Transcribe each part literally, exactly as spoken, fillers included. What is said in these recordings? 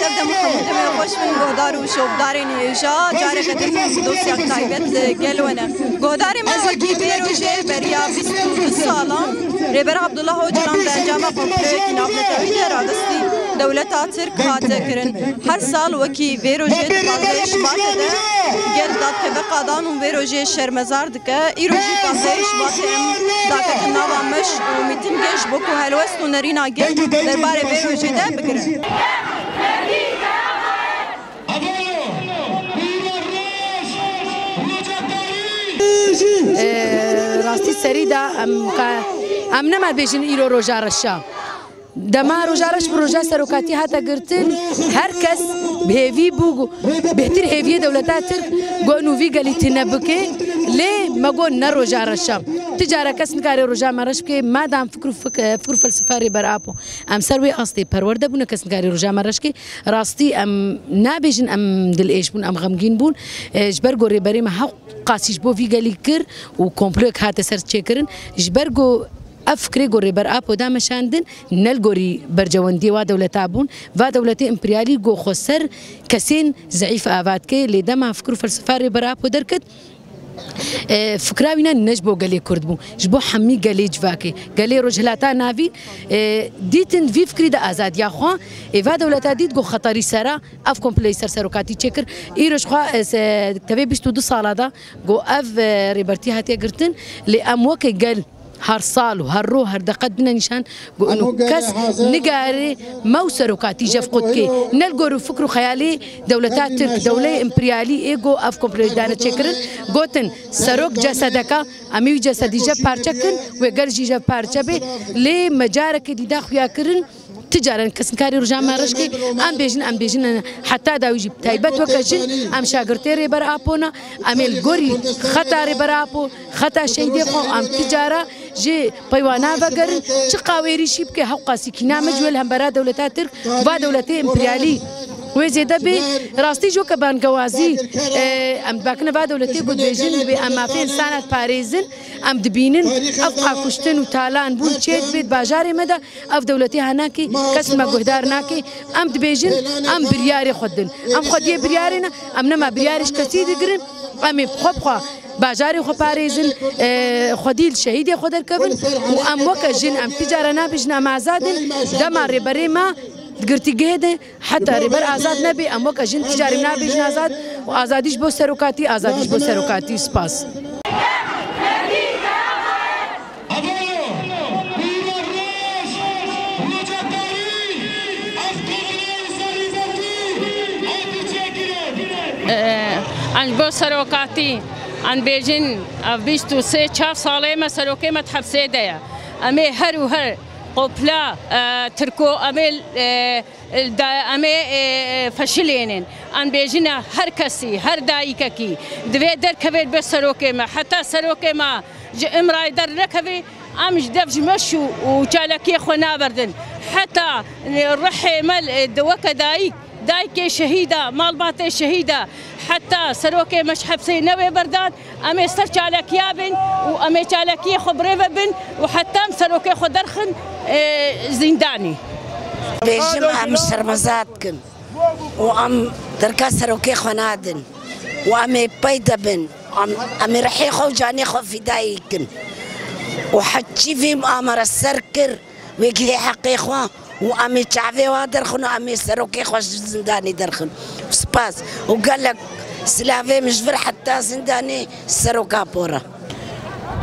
Tev dem û hemû demê xweş bin guhdar û şopdarên hêja, careke din dosyak taybet li gel we ne. Guhdarê me wekî vê rojê beriya bîst û du salan Rêber Abdullah Ocalan bi encama komployekî navnetewî de radestî dewleta Tirk hate kirin. Her sal wekî vê rojê di pazdehê Şibatê de gel dadkeve qadan û vê rojê şermezar dike. Îro jî pazdehê Şibatê em daketin nava meş û mîtingê ji bo ku helwest û nerîna gel derbarê vê rojê de bigirin. Ee, rastî serî de em ka, em nema bêjin îro roja reşa. Dema roja reş bi roja serokatî hate girtin, her kes bi hêvî bû, bêhtir hêviyê dewleta Tirk got nû vî gelî tune bike, lê me got ne roja reşa. Ti cara kes nikare roja me reş bike, madam fikr û fik-, fikr û felsefa Rêber Apo. Em ser wê astê perwerde bûne, kes nikare roja me reş bike. Rastî em nabêjin em dilêş bûn, em xemgîn bûn. E, ji ber ku rêberê me hewqasî ji bo vî gelî kir û komployek hate ser çêkirin. Ji ber ku ev fikrê ku Rêber Apo da meşandin, ne li gorî bercewendiyê wa dewleta bûn. Va dewletê împerialî ku xwe ser kesên zeîf ava dike, lê dema fikr û felsefa Rêber Apo derket, e, fikra wî ne, ne ji bo gelê Kurd bû, ji bo hemî gelê civakê, gelê Rojhilata Navîn, e, dîtin vî fikrî de azadiya xwe, ê va dewleta dît ku xeterî sera ev kompleyî ser serokatî çêkir. Îro ji xwe, e, se-, tevê bîst û du sala de ku ev, e, rêbertî hatiye girtin, lê em weke gel her sal û her roj her deqet bine nîşan ku ino kes nigarê me û serokatî jev qut kê. Ne li gor û fikr û xeyalê dewleta Tirk, dewleyê împerialî ê ku ev komployê dane çêkirin, gotin serok cesedeka, em ê wî cesedî jev parçe kin, wê gel jî jev parçe bê, lê me carekê dî da xuya kirin, Ti caran kes nikarî roja me reş kê, em bêjin, em bêjin, heta dawî jî taybet weke jin, em şagirtê Rêber Apo ne, em ê li gorî xeta Rêber Apo, xeta şehîdê xwe, em ti cara ji pey wan navegerin, çiqa wê êrîşî bike, hewqasî kîna me ji wê li hembera dewleta Tirk, va dewletê împerialî wê zêde bê. Rastî jî weke bangewazî, e, em dibakine va dewletê ku dibêjin, dibê em mafê însana diparêzin, em dibînin, ev qakuştin û talan bûn çê dibê di bajarê me de, Ev dewletê ha nakê, kes me guhdar nakê. Em dibêjin, em biryarê xwe didin. Em xwediyê biryarê ne, em nema biryarê ji kesî digirin. Em ê xwe bi xwe bajarê xwe parêzin, e, xwedî li şehîdê xwe derkevin û em weke jin, em ti cara nabêjin em azad in. Dema rêberê me di girtîgehê de heta rêber azad nebe, em weke jin ti carî nabêjin azad û azadî ji bo serokatî, azadî ji bo serokatî. Spas. Avalo, pîra roj, roja tarî, ev komreyê serî dertî, hatî çêkirin. Em ji bo serokatî, em bêjin, ev bîst û sê çar salê me serokê me di hepsê de ye. Em ê her û her qopla, e, Tirko, em ê, e, Da, em ê, e, feşilênin. Em bêjine her kesî, her dayikekî divê derkeve be serokê me. Heta serokê me ji Îmrayê dernekeve, em ji dev ji meş û, û çalakiyê xwe naberdin. Heta, e, rihê me, e, di weke dayik, dayikê şehîda, malbatê şehîda, heta serokê me ji hepsê newê berdan, Em ê ser çalakiya bin û em ê çalakiyê xwe birêve bin û heta em serokê xwe derxin, e, zîndanê. Bêjim em şermezar dikin û em derka serokê xwe nadin û em ê pey de bin. Em, em ê rihê xwe û canê xwe fîdayî kin û heçî vî amare ser kir. Wê gihê heqê xwe û em ê çavê wa derxin û em ê serokê xwe ji zindanê derxin. Spas û gelek silavê min ji vir heta zindanê seroka pora.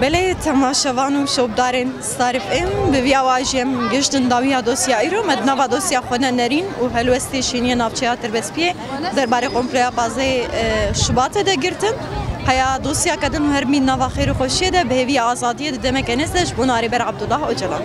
Belê temaşevan û şopdarên Star F M, bi vî awa jî em gihiştin dawiya dosya îro. Me di nava dosya xwe de nerîn û helwestê şêniyê navçeya Tirbespiyê derbarê komploya pazdehê, e, Şubatê de girtin. Heya dosyake din û her bîn nava xêr û xweşiyê de bi hêviya azadiyê di demeke nêz de ji bona Rêber Abdullah Ocalan.